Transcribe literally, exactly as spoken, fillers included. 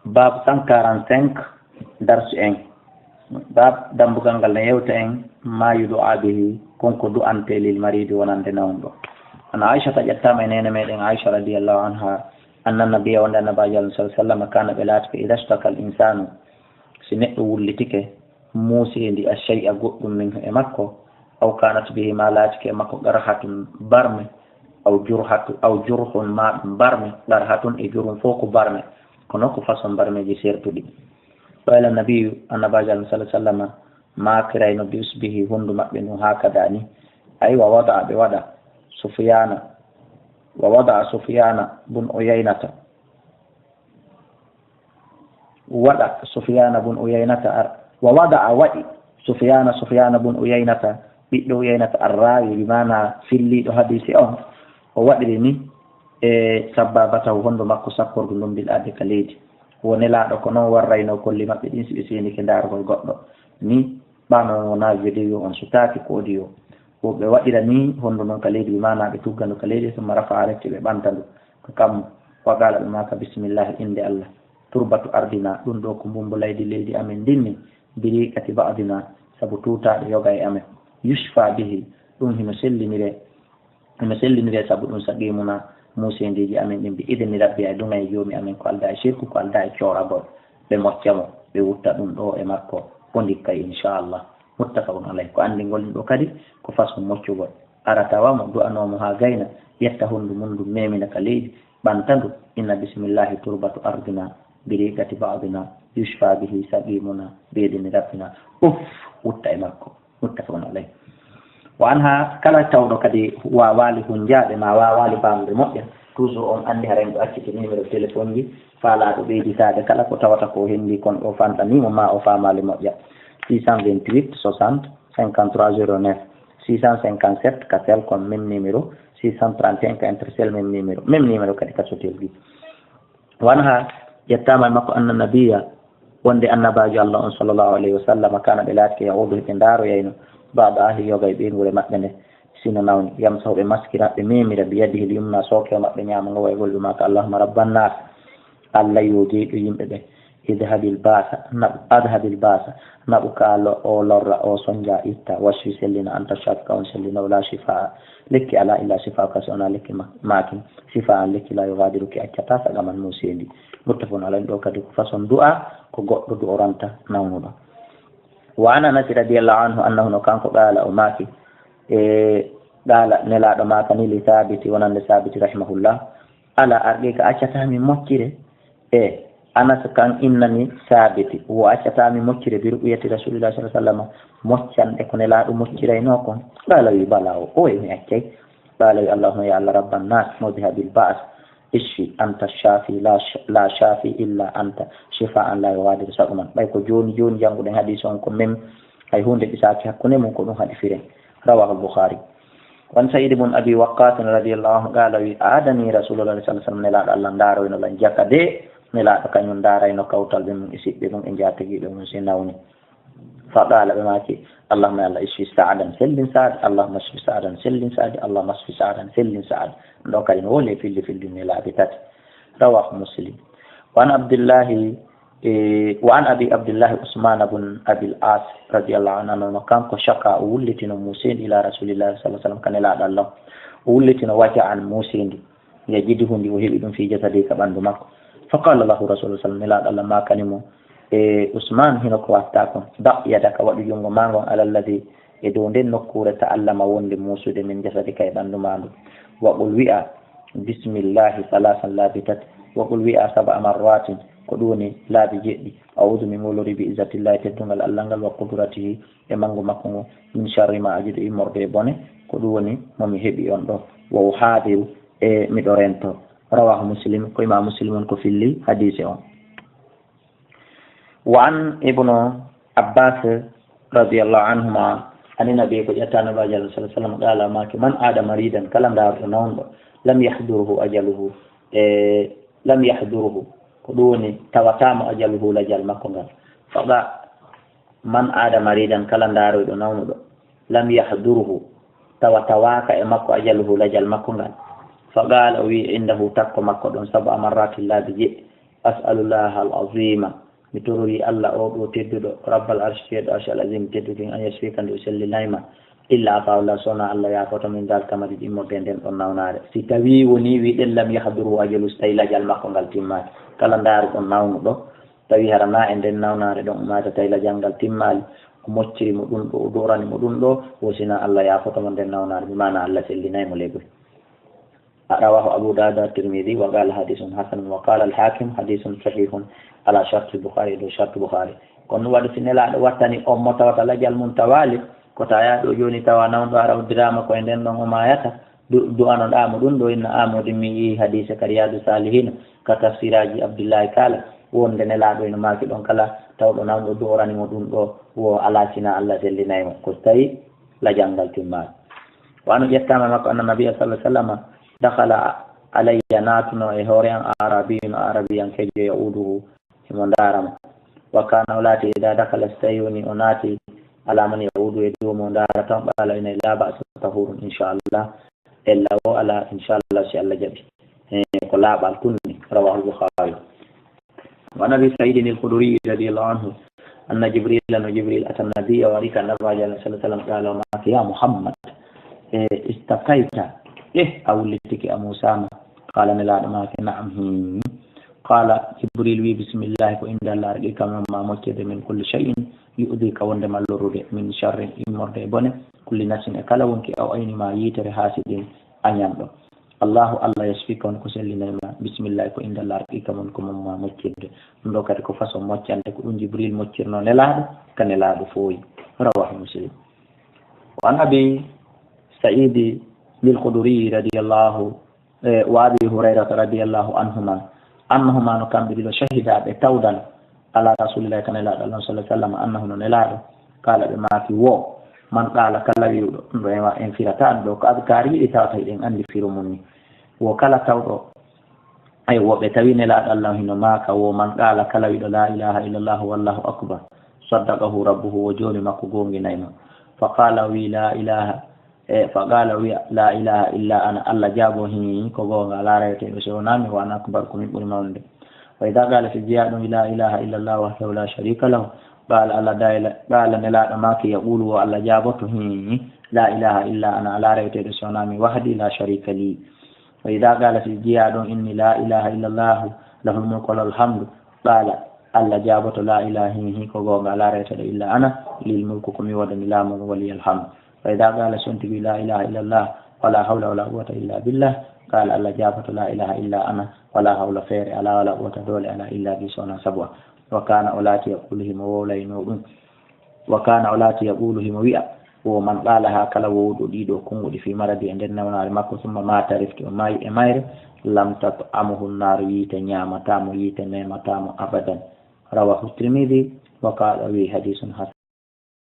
Bab cent quarante-cinq, darsu en. Bab, dambugal ngal ne yewta en ma yudu'a bihi, kon ko du'ante lil maridi wonande nawnuɗo. An Aishata, ƴettama e nene meɗen Aisha radiyallahu anha, anna nabiyya, wonde annabajo Allah sallallahu alaihi wasallam, kana, ɓe laatike, idha ishtaka al insanu, si neɗɗo wullitike, muuseendi, a shay'a, goɗɗum, min, e makko, aw kanat bihi, ma laatike e makko, qarhatun, barme, aw jurhatu, aw jurhun, ma ɗum barme, qarhatun e jurhun, fof ko barme, kono ko façon barmeji sertuɗi. Qala nabiyu, annabajo Allah sallallahu alaihi wasallam, maakirayno bi usbihi, hondu maɓɓe ndun, hakada ni. Aywa, wada, ɓe waɗa, Sufyana, wa wada Sufyana bun Uyaynata. Waɗa Sufyana bun Uyaynata ar-, wa wada'a, waɗi, Sufyana, Sufyana bun Uyaynata, ɓiɗɗo Uyaynata arrawi, bi maana filliɗo hadisi on, o waɗiri ni e sabbabatahu, hondo makko sappordu ndun, bil ardi, ka leydi. Wo Nelaɗo ko non warrayno kolli maɓɓe ɗin si ɓe seenike ndaarugol goɗɗo. Ni ɓano wona video on sutaaki ko audio. Wo ɓe waɗira ni hondo non ka leydi, bi maana ɓe tugga ndu ka leydi, summa rafa'a, refti ɓe ɓanta ndu ka kammu. Wa qala, ɓe maaka, bismillahi, innde Allah. Turbatu ardina, ɗum ɗo ko mbumbulaydi leydi amen ndin ni, biriqati ba'dina, sabu tuutaaɗo yoga e amen. Yushfa bihi, ɗum hino sellinire, hino sellinire sabu ɗum, saqimuna, muusendiiji amen ɗin, bi idni rabbi, e duŋay joomi amen, ko aldaa e shirku, ko aldaa e cooragol. Ɓe mocca mo, ɓe wutta ɗum ɗo e makko, o ndikkay, inchallah. Muttafaqun alayh. Ko anndingol ɗum ɗo kadi ko façon moccugol. Ara tawa mo du'anoo mo haa gayna, yetta honndu mun ndun, memina ka leydi, ɓanta ndu, inna bismillahi turbatu ardina, biriqati ba'dina, yushfa bihi saqimuna, bi idni rabbina. Uf, wutta e makko. Muttafaqun alayh. Wa anha, kala tawɗo kadi waawaali hunjaade ma waawaali faamude moƴƴa, toujours on anndi hara en ɗo acciti numéro téléphone ji, faalaaɗo ɓeyditaade kala ko tawata ko o henndi kon ɗo fanɗanii mo ma o faamaali moƴƴa. Six cent vingt-huit soixante cinquante-trois zéro neuf, six cent cinquante-sept ka Telcom, même numéro, six cent trente et un ka Intercell, même numéro, même numéro kadi ka Sotelgui. Wa anha, yettaama e makko, anna nabiyya, wonde annabaajo Allah on sallallahu alayhi wa sallam, kana, ɓe laatike, ya'udu, ɓe ndaaroyayno, ba'da ahli, yoga e ɓeynguure maɓɓe nde, sino nawni, yamsahu, ɓe maskira, ɓe memira, bi yadihi al yumna, sooke maɓɓe ñaamo ngo, wa yaqulu, ɓe maaka, Allahumma rabban nas, Allah yo jeyɗo yimɓe ɓe, idhabil ba'sa, naɓu, adhabil ba'sa, naɓu ka lo-, o lorra, o sonja, itta, washfi, sellina, anta shafi, ka on sellino, la shifa, lekki alaa illa shifa, ka si wonaa lekki ma-, maakin, shifa an, lekki la yughadiru, ki accataa, saqaman, muuseendi. Muttafaqun alayh. Ɗo kadi ko façon du'a ko goɗɗo du'oranta nawnuɗo. Wa an Anas radiyallahu anhu annahu, no kanko, qala, o maaki, e, qala, Nelaaɗo maakani li Thabiti, wonande Thabiti rahimahullah, ala arqika, accataa mi moccire? E, Anas kan innani Thabiti, wo accataa mi moccire bi ru'yati Rasulillahi sallallahu alaihi wasallam, moccanɗe ko Nelaaɗo mocciraynoo kon? Qala, wi, bala, o, o, e mi accay. Qala, wi, Allahumma, ya Allah, rabban nas, mudhibil ba's, ishfi, anta shafi, la sh-, la shafi illa anta, shifaan la yughadiru saqaman. Ɓay ko jooni jooni jannguɗen hadiis on ko même hay huunde ɓisaaki hakkunde mun, ko ɗum haɗi firen. Rawahu al-Bukhari. Wan Sa'id ibn Abi Waqqas radiyallahu anhu qala, wi, adani Rasulullah sallallahu alaihi wasallam, Nelaaɗo Allah ndaaroyno lan jaka de, Nelaaɗo kañum ndaarayno kawtal ɓe mum e siɓɓe mum e njaatigiiɓe mum si nawni. Fa qala, ɓe maaki, Allahumma, ya Allah, ishfi Sa'dan, sellin Sa'd, Allahumma ishfi Sa'dan, sellin Sa'd, Allahumma ishfi Sa'dan, sellin Sa'd. Ɗo kadi no woni e filli filli ne laabi tati. Rawahu Muslim. Wa an Abdillahi, e, wa an Abi Abdillahi Usman bun Abil As radiyallahu anhu, no kanko shaka, o wullitino muuseendi ila Rasulillahi sallallahu alaihi wasallam, ka Nelaaɗo Allah. O wullitino waja'an, muuseendi. Yajiduhu, ndi o heɓi ɗum, fi jasadi, ka ɓanndu makko. Fa qala lahu Rasulullah sallallahu alaihi wasallam, Nelaaɗo Allah maakani mo, e, Usman, hino ko watta kon. Da' yadaka, waɗu junngo maa ngon, ala alladhi, e dow nden nokkuure, ta'allama, wonde muusude, min jasadika, e ɓanndu maa ndu. Wa qul, wi'a, bismillahi, salasan, laabi tati. Wa qul, wi'a, sab'a marratin, ko ɗum woni laabi jeɗɗi. A'udhu, mi wolorii, bi izzatillahi, teddungal Allah ngal, wa qudratihi, e manngu makko ngu, min sharri ma ajidu, immorde e bone ko ɗum woni mo mi heɓi on ɗo, wa uhadiru, e miɗo rento. Rawahu Muslim, ko Imam Muslim on ko filli hadiise on. Wa an Ibnu Abbas radiyallahu anhuma, ani nabi, ko ƴetta Nabaajo Allah sallallahu alaihi wasallam, qala, maaki, man aada maridan, kala ndaarɗo nawnuɗo, lam yahduruhu ajaluhu, e lam yahduruhu, ko ɗum woni tawataamo ajaluhu, lajal makko ngal. Faqa Man aada maridan, kala ndaaroyɗo nawnuɗo, lam yahduruhu, tawa tawaaka e makko ajaluhu, lajal makko ngal. Fa qaala, o wi'i, indahu, takko makko ɗon, sab'a marratin, laabi jeɗɗi. أسأل الله العظيم, mi tororii Alla oo ɗoo tedduɗo, رب العرش, ceerɗo Arsh العظيم tedduɗo, أن يشفيك, nde o sellinay ma, إلا عافاه الله, so wonaa Alla yaafoto min ذلك المرض, immorde e nden ɗon nawnaare. Si tawii wonii wi'ɗen لم يحضره أجله, si tawii lajal makko ngal timmaaki. Kala ndaaruɗo nawnuɗo, tawi hara na e nden nawnaare ɗon o maayata, tawi lajal ngal timmaali, o mocciri mo ɗum ɗoo, o du'orani mo ɗum ɗoo, wo si na Alla yaafoto mo nden nawnaare, bi maana Alla sellinay mo ley buy. رواه أبو داود والترمذي وقال حديث حسن وقال الحاكم حديث صحيح على شرط البخاري, dow shartu Bukhari. Kono ɗum waɗi si Nelaaɗo wattani on mo tawata lajal mum tawaali, ko ta yaa ɗoo jooni tawa nawɗo hara uddiraama ko e nden ɗon o maayata, du-, du'anoɗaa mo ɗum ɗoo, inna aamodin mi yii hadiise ka Riyaadu Saalihiina, ka tafsiraaji Abdullaahi Kaala, wonde Nelaaɗo ino maaki ɗon kala tawɗo nawɗo du'orani mo ɗum ɗoo, wo alaa si na Alla sellinay mo, ko si tawi lajal ngal timmaali. Wa anu ƴettaama e makko, anna nabiyya sallallahu alaihi wasallam dakhala alayya, naatuno e hoore an, arabiyun, arabiyankeejo, ya'uduhu, himo ndaara mo. Wa kana, o laati, ida dakhala, so tawi woni o naati, ala man ya'udu, e dow mo ndaara tan, qala, ina, la ba'sa, tahurun, inchallah, ella o ala, inchallah, si Allah jaɓi. E, ko laaɓal tun ni. Rawahu al-Bukhari. Wa an Abi Sa'idin al-Khudri radiyallahu anhu, anna Jibril, no Jibril, ata nabiyya, wari ka Nabaajo, sallallahu alaihi wasallam, qala, o maaki, ya Muhammad, e, istakayta, e, a wullitike, a muusaama? Qala, Nelaaɗo maaki, na'am, hmm. Qala, Jibril wi, bismillah, ko innde Allah arɗi kam ma moccirde, min kulli shay'in yu'dhika, wonde ma lorrude, min sharrin, immorde e bone, kulli nafsin, e kala wonki, aw ayni, ma yitere, hasidin, añanɗo. Allahu, Allah, yashfika, on ko sellinay ma, bismillah, ko innde Allah arɗi kam, on ko mum ma moccirde. Ɗum ɗo kadi ko façon moccande, ko ɗum Jibril moccirno Nelaaɗo, ka Nelaaɗo fooyi. Rawahu Muslim. Wa an Abi Sa'idi al-Khudri radiyallahu, eh, wa Abi Hurayrata radiyallahu anhuma, annahuma, no kamɓe ɗiɗo, shahida, ɓe tawdan, ala Rasulillahi, ka Nelaaɗo Allah, sallallahu alaihi wasallam, annahu, no Nelaaɗo, qala, ɓe maaki wo, man qala, kala wi'uɗo, ɗum ɗo en wa-, en firata ɗum ɗo, ko adkaari ɗi tawata hiɗen anndi firo mum ni. Wo kala tawɗo, ay, wo ɓe tawi Nelaaɗo Allah hino maaka, wo man qala, kala wi'uɗo, la ilaha illallah wallahu akbar, saddaqahu rabbuhu, wo Joomi makko goonginay mo. Fa qala, o wi, la ilaha, e, fa qala, o wi'a, la ilaha illa ana, Allah jaabo, hii, ko goonga, alaa reweteeɗo si wonaa min, wa ana akbar, ko min ɓuri mawnude. Wa idha qala, si jeyaa ɗum, la ilaha illallah wahdahu la sharika lahu, qala, Allah dayla, qala, Nelaaɗo maaki, yaqulu, wo Allah jaaboto, hii, la ilaha illa ana, alaa reweteeɗo si wonaa min, wahdi la sharika li. Wa idha qala, si jeyaa ɗum, inni la ilaha illallah, lahul mulku wa lahul hamdu, qala, Allah jaaboto, la ilaha, hii, hii, ko goonga, alaa reweteeɗo illa ana, lil mulku, ko mi woodani laamu ngu, wa liyal hamdu. Fa idha qala, so on tigi, la ilaha illallah, wala hawla wala quwwata illa billah, qala, Allah jaaboto, la ilaha illa ana, wala hawla, feere alaa, wala quwwata, doole alaa, illa bi, so wonaa sabu an. Wa kana, o laati, yaqulu, himo wowlayno ɗum. Wa kana, o laati, yaqulu, himo wi'a, wo man qalaha, kala wowluɗo ɗiɗo konguɗi, fi maradi, e nder nawnaare makko, summa mata, refti o maayi e mayre, lam tat'amuhu nnaru, yiite ñaamataa mo, yiite memataa mo abadan. Rawahu Tirmidhi, wa qala, wi, hadithun hasan.